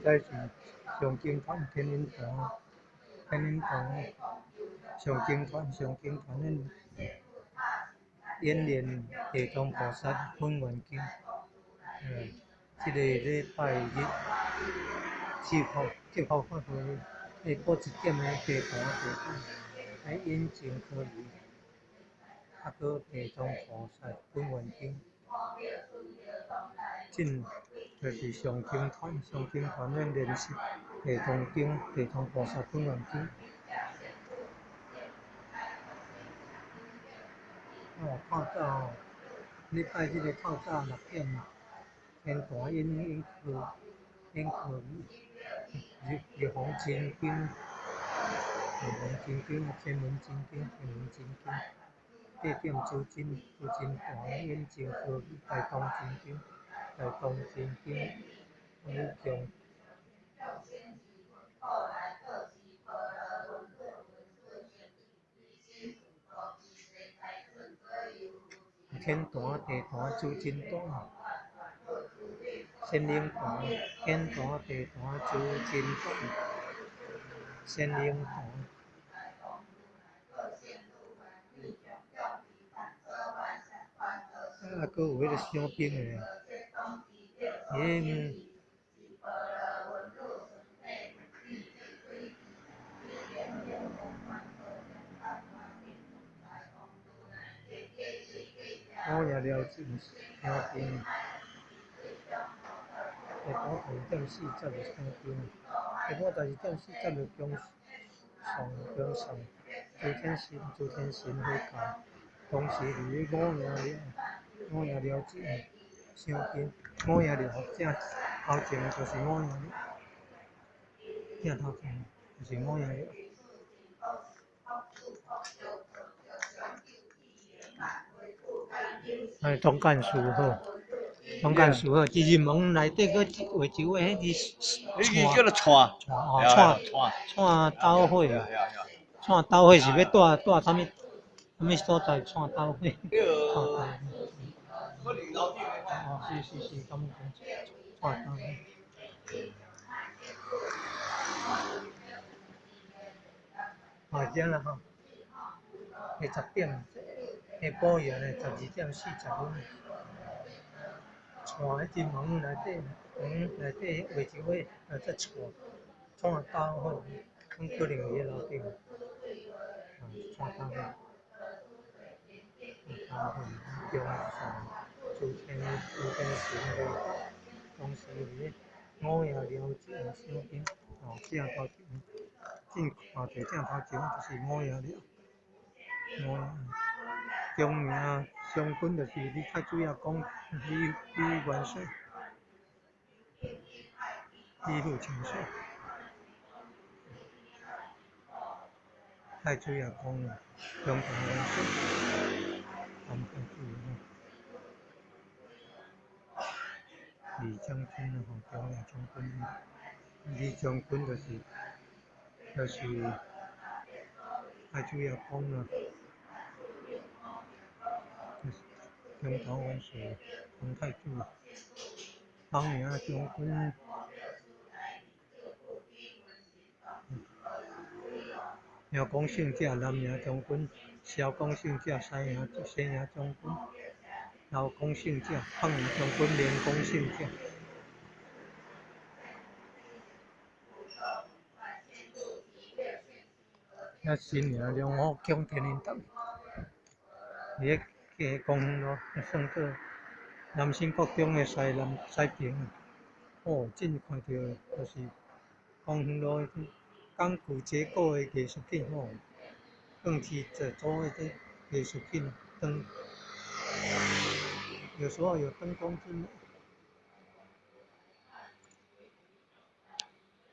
在是上經團天音堂，天音堂上經團上經團的演練地藏菩薩本願經，這个禮拜日祝福法會下晡1點的地壇地壇來引證科儀，啊，閣地藏菩薩本願經，進就是上經團上經團咧練習地藏經、地藏菩薩本願經。哦，透早哦，禮拜日的透早6點，天壇引引課引課預預防真經，預防真經啊，天文真經，天文真經，8點主真主真壇引證科儀大東真經，大東真經，武強。天壇、地壇、主真壇、仙靈壇、天壇、地壇、主真壇、仙靈壇。啊，閣有彼个傷兵的，彼五营寮前伤兵，下晡12点40就伤兵，下晡12点40就恭送恭送诸天神诸天神回教，当时伫五营寮五营寮前伤兵，五营寮正头前就是五营寮，正头前就是五营寮。哎，总干事好，总干事好。其实门内底阁画一画，彼是彼个叫做串串哦，串串斗火，串斗火是欲蹛蹛啥物？啥物所在串斗火？哦，是是是，咁讲串斗火。啊，这啦吼，下10点。下晡日咧，12点40分，带彼只门内底，门内底画一画，啊，再带带斗火，讲可能伫咧楼顶，啊，带斗火，带斗火，恭送诸天诸天神回教，当时伫咧五营寮前伤兵，哦，正头前，正看著正头前就是五营寮，五营。中营将军就是李太主要讲李李元帅，李富千岁。太主要讲中堂元帅，陈太主李将军吼，中营将军，李将军就是太主要讲啦。中头元帅陈太祖，北营将军，苗讲圣者南营将军，萧讲圣者西营西营将军，刘讲圣者北营将军，连讲圣者。遐新营龙虎宫天音堂，伫咧。加公园路，算做南新国中的西南西边。哦，真看著就是公园路彼钢骨结构的艺术品吼，钢铁制作的这艺术品灯，有时候有灯光之美。